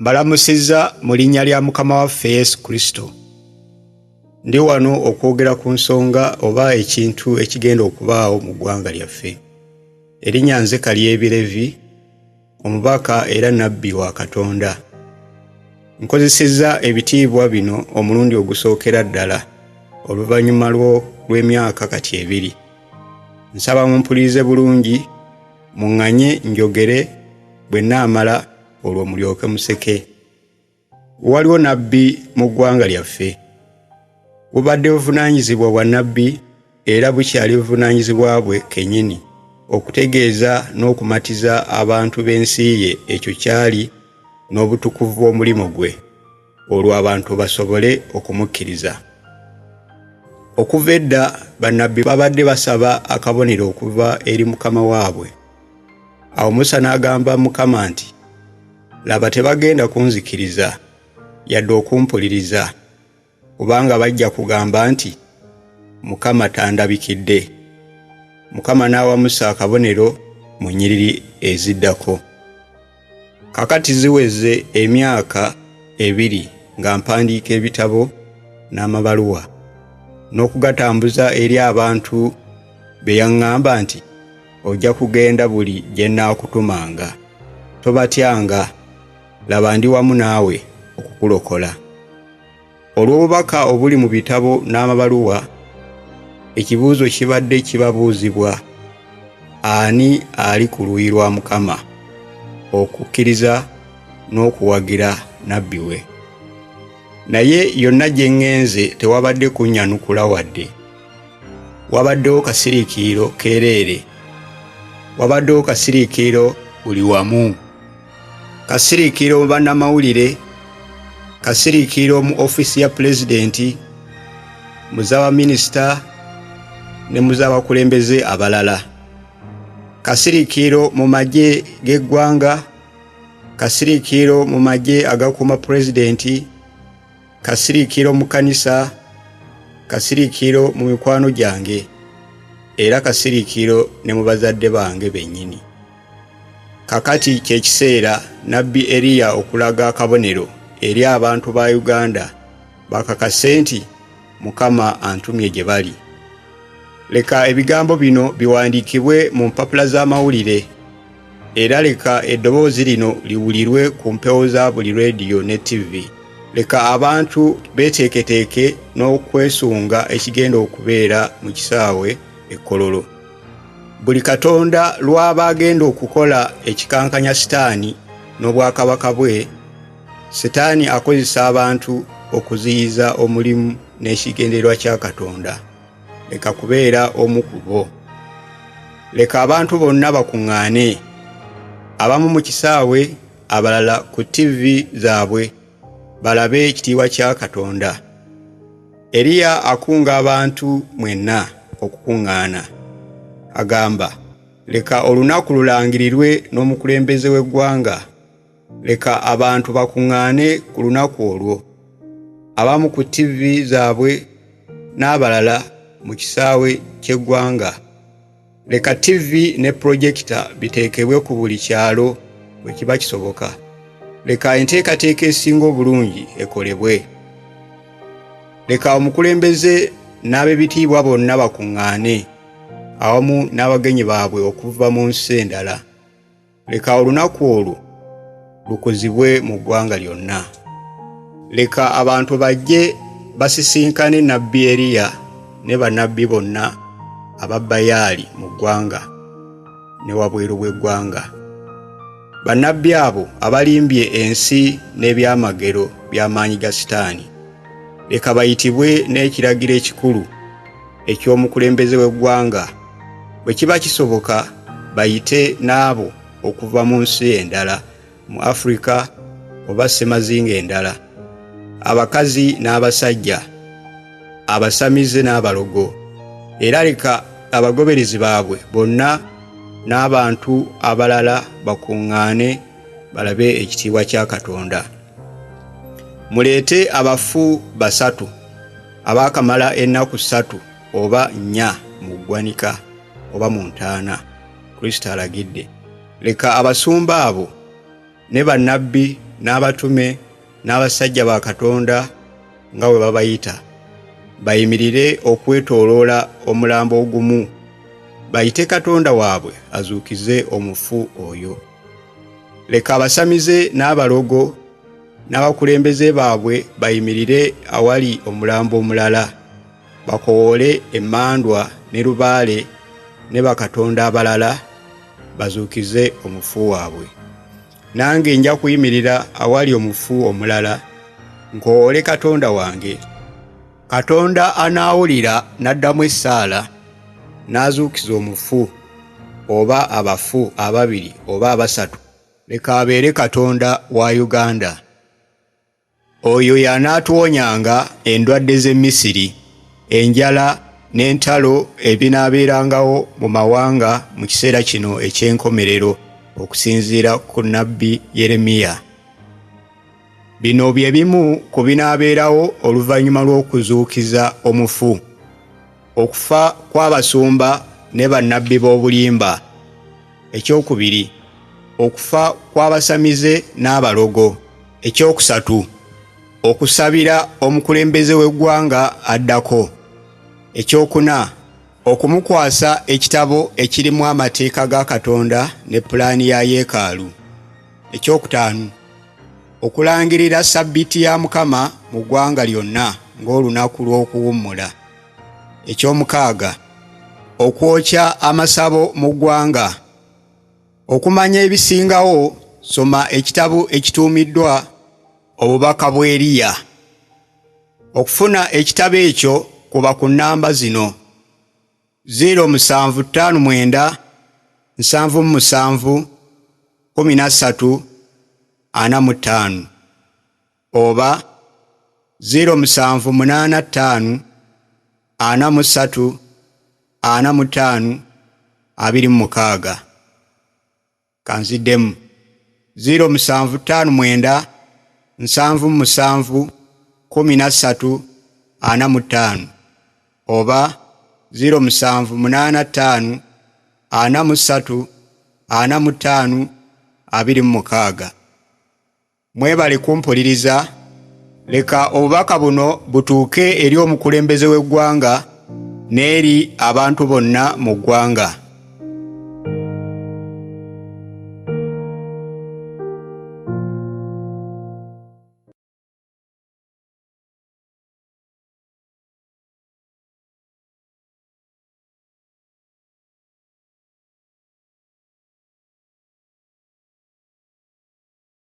Mbalamusizza mu linnya lya Mukama waffe Yesu Kristo. Ndi wano okwogera ku nsonga oba ekintu ekigenda okubaawo mu ggwanga lyaffe. Erinnya nze Kalyebirevi, omubaka era nnabbi wa Katonda. Nkozesezza ebitiibwa bino omulundi ogusookera ddala oluvannyuma lw'emyaka kati ebiri. Nsaba mumpulirize bulungi, muŋŋanye njogere bwe nnaamala olwo mulyoke museke. Waliwo nabbi mu ggwanga lyaffe. Bubadde buvunaanyizibwa bwa nabbi era bukyali buvunaanyizibwa bwe kennyini okutegeeza n'okumatiza abantu b'ensi ye ekyo ky'ali n'obutukuvu bw'omulimu gwe olwo abantu basobole okumukkiriza. Okuva edda bannabbi babadde basaba akabonero okuva eri Mukama waabwe. Awo Musa n'agamba Mukama nti, Laba tebagenda kunzikiriza yadde okumpuliriza, kubanga bajja kugamba nti, Mukama tandabikidde. Mukama n'awa Musa akabonero mu nnyiriri eziddako. Kaakati ziweze emyaka ebiri nga mpandiika ebitabo n'amabaluwa n'okugatambuza eri abantu be yaŋŋamba nti, Ojja kugenda buli gye nnaakutumanga. Tobatyanga, laba ndi wamu naawe okukulokola. Olw'obubaka obuli mu bitabo n'amabaluwa, ekibuuzo kibadde kibabuuzibwa, Ani ali ku luuyi lwa Mukama okukkiriza n'okuwagira nnabbi we? Naye yonna gye ŋŋenze tewabadde kunnyanukula wadde. Wabaddewo kasiriikiriro keereere. Wabaddewo kasiriikiriro buli wamu. Kasiriikiriro mu bannamawulire, kasiriikiriro mu ofiisi ya pulezidenti, mu z'abaminisita ne mu z'abakulembeze abalala. Kasiriikiriro mu magye g'eggwanga, kasiriikiriro mu magye agakuuma pulezidenti, Kasiriikiriro mu kkanisa, kasiriikiriro mu mikwano gyange, era kasiriikiriro ne mu bazadde bange bennyini. Kakati kye kiseera Nnabbi Eriya okulaga akabonero eri abantu ba Uganda bakakase nti Mukama antumye gye bali. Leka ebigambo bino biwandiikibwe mu mpapula z'amawulire era leka eddoboozi lino liwulirwe ku mpewo za buli leediyo ne ttivvi. Leka abantu beeteeketeeke n'okwesunga ekigenda okubeera mu kisaawe e Kololo. Buli Katonda lw'aba agenda okukola ekikankanya Sitaani n'obwakabaka bwe, Sitaani akozesa abantu okuziyiza omulimu n'ekigendererwa kya Katonda. Leka kubeera omu ku bo. Leka abantu bonna bakuŋŋaane, abamu mu kisaawe, abalala ku ttivvi zaabwe, balabe ekitiibwa kya Katonda. Eriya akunga abantu mwenna okukuŋŋaana. Agamba, leka olunaku lulangirirwe n'omukulembeze w'eggwanga. Leka abantu bakuŋŋaane ku lunaku olwo, abamu ku ttivvi zaabwe n'abalala mu kisaawe ky'eggwanga. Leka ttivvi ne pulojekita biteekebwe ku buli kyalo bwe kiba kisoboka. Leka enteekateeka esinga obulungi ekolebwe. Leka omukulembeze n'ab'ebitiibwa bonna bakuŋŋaane awamu n'abagenyi baabwe okuva mu nsi endala. Leka olunaku olwo lukuzibwe mu ggwanga lyonna. Leka abantu bajje basisinkane nnabbi Eriya ne bannabbi bonna aba Bayaali mu ggwanga ne wabweru w'eggwanga. Bannabbi abo abalimbye ensi n'ebyamagero by'amaanyi ga Sitaani, leka bayitibwe n'ekiragiro ekikulu eky'omukulembeze w'eggwanga. Bwe kiba kisoboka bayite n'abo okuva mu nsi endala mu Afrika oba ssemazinga endala, abakazi n'abasajja, abasamize n'abalogo, era leka abagoberezi baabwe bonna n'abantu abalala bakuŋŋaane balabe ekitiibwa kya Katonda. Muleete abafu basatu abaakamala ennaku ssatu oba nnya mu ggwanika oba mu ntaana. Kristo alagidde. Leka abasumba abo ne bannabbi n'abatume n'abasajja ba Katonda nga bwe babayita, bayimirire okwetooloola omulambo ogumu, bayite Katonda waabwe azuukize omufu oyo. Leka abasamize n'abalogo n'abakulembeze baabwe bayimirire awali omulambo omulala, bakowoole emmandwa ne lubaale ne bakatonda abalala bazuukize omufu waabwe. Nange nja kuyimirira awali omufu omulala nkowoole Katonda wange. Katonda anaawulira n'addamu essaala n'azuukiza omufu oba abafu ababiri oba abasatu, leka abeere Katonda wa Uganda. Oyo y'anaatuwonyanga endwadde z'e Misiri, enjala n'entalo ebinaabeerangawo mu mawanga mu kiseera kino eky'enkomerero okusinziira ku nnabbi Yeremiya. Bino bye bimu ku binaabeerawo oluvannyuma lw'okuzuukiza omufu. Okufa kw'abasumba ne bannabbi b'obulimba. Ekyokubiri, okufa kw'abasamize n'abalogo. Ekyokusatu, okusabira omukulembeze w'eggwanga addako. Ekyokuna, okumukwasa ekitabo ekirimu amateeka ga Katonda ne pulaani ya yeekaalu. Ekyokutaano, okulangirira Ssabbiiti ya Mukama mu ggwanga lyonna ng'olunaku lw'okuwummula. Ekyomukaaga, okwokya amasabo mu ggwanga. Okumanya ebisingawo, soma ekitabo ekituumiddwa Obubaka bw'Eriya. Okufuna ekitabo ekyo kuba ku nnamba zino: 0759 77 13 45 oba 0785 43 45 26. Kanziddemu 0759 77 13 45 oba 0785 43 45 26. Mwebale kumpuliriza. Leka obubaka buno butuuke eri omukulembeze w'eggwanga n'eri abantu bonna mu ggwanga.